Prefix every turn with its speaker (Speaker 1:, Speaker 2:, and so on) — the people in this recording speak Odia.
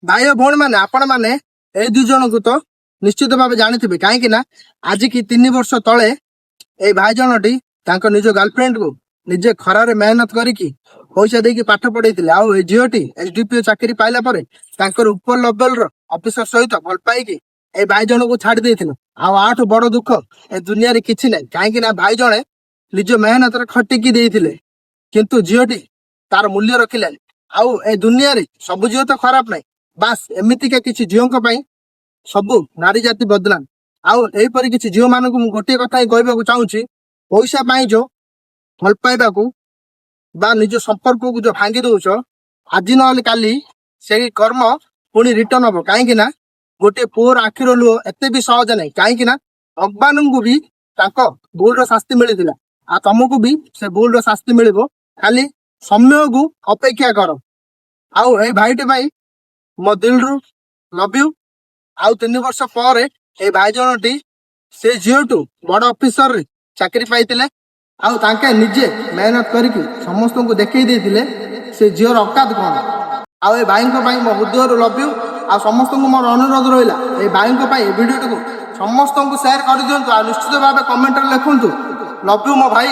Speaker 1: ଭାଇ ଓ ଭଉଣୀ ମାନେ, ଆପଣ ମାନେ ଏଇ ଦୁଇ ଜଣଙ୍କୁ ତ ନିଶ୍ଚିତ ଭାବେ ଜାଣିଥିବେ, କାହିଁକି ନା ଆଜିକି 3 ବର୍ଷ ତଳେ ଏଇ ଭାଇ ଜଣଟି ତାଙ୍କ ନିଜ ଗାର୍ଲଫ୍ରେଣ୍ଡକୁ ନିଜେ ଖରାରେ ମେହନତ କରିକି ପଇସା ଦେଇକି ପାଠ ପଢେଇଥିଲେ। ଆଉ ଏ ଝିଅଟି ଏସଡିପିଓ ଚାକିରି ପାଇଲା ପରେ ତାଙ୍କର ଉପର ଲେଭେଲର ଅଫିସର ସହିତ ଭଲ ପାଇକି ଏଇ ଭାଇ ଜଣକୁ ଛାଡି ଦେଇଥିଲେ। ଆଉ ୟାଠୁ ବଡ ଦୁଃଖ ଏ ଦୁନିଆରେ କିଛି ନାହିଁ, କାହିଁକି ନା ଭାଇ ଜଣେ ନିଜ ମେହନତରେ ଖଟିକି ଦେଇଥିଲେ, କିନ୍ତୁ ଝିଅଟି ତାର ମୂଲ୍ୟ ରଖିଲାନି। ଆଉ ଏ ଦୁନିଆରେ ସବୁ ଝିଅ ତ ଖରାପ ନାହିଁ, ବାସ୍ ଏମିତିକା କିଛି ଝିଅଙ୍କ ପାଇଁ ସବୁ ନାରୀ ଜାତି ବଦନାମ। ଆଉ ଏହିପରି କିଛି ଝିଅ ମାନଙ୍କୁ ମୁଁ ଗୋଟିଏ କଥା ହିଁ କହିବାକୁ ଚାହୁଁଛି, ପଇସା ପାଇଁ ଯୋଉ ଭଲ ପାଇବାକୁ ବା ନିଜ ସମ୍ପର୍କକୁ ଯୋଉ ଭାଙ୍ଗି ଦଉଛ, ଆଜି ନହେଲେ କାଲି ସେଇ କର୍ମ ପୁଣି ରିଟର୍ନ ହବ। କାହିଁକି ନା ଗୋଟିଏ ପୁଅର ଆଖିର ଲୁହ ଏତେ ବି ସହଜ ନାହିଁ, କାହିଁକି ନା ଭଗବାନଙ୍କୁ ବି ତାଙ୍କ ଭୁଲର ଶାସ୍ତି ମିଳିଥିଲା, ଆଉ ତମକୁ ବି ସେ ଭୁଲର ଶାସ୍ତି ମିଳିବ। ଖାଲି ସମୟକୁ ଅପେକ୍ଷା କର। ଆଉ ଏଇ ଭାଇଟି ପାଇଁ ମୋ ଦିଲରୁ ଲଭ୍ you. ଆଉ 3 ବର୍ଷ ପରେ ଏଇ ଭାଇ ଜଣଟି ସେ ଝିଅଠୁ ବଡ ଅଫିସରରେ ଚାକିରି ପାଇଥିଲେ, ଆଉ ତାଙ୍କେ ନିଜେ ମେହନତ କରିକି ସମସ୍ତଙ୍କୁ ଦେଖେଇ ଦେଇଥିଲେ ସେ ଝିଅର ଔକାତ କଣ। ଆଉ ଏ ଭାଇଙ୍କ ପାଇଁ ମୋ ହୃଦୟରୁ ଲଭ୍ you. ଆଉ ସମସ୍ତଙ୍କୁ ମୋର ଅନୁରୋଧ ରହିଲା, ଏଇ ଭାଇଙ୍କ ପାଇଁ ଏ ଭିଡ଼ିଓଟିକୁ ସମସ୍ତଙ୍କୁ ସେୟାର କରିଦିଅନ୍ତୁ, ଆଉ ନିଶ୍ଚିତ ଭାବେ କମେଣ୍ଟରେ ଲେଖନ୍ତୁ, "ଲଭ୍ you ମୋ ଭାଇ।"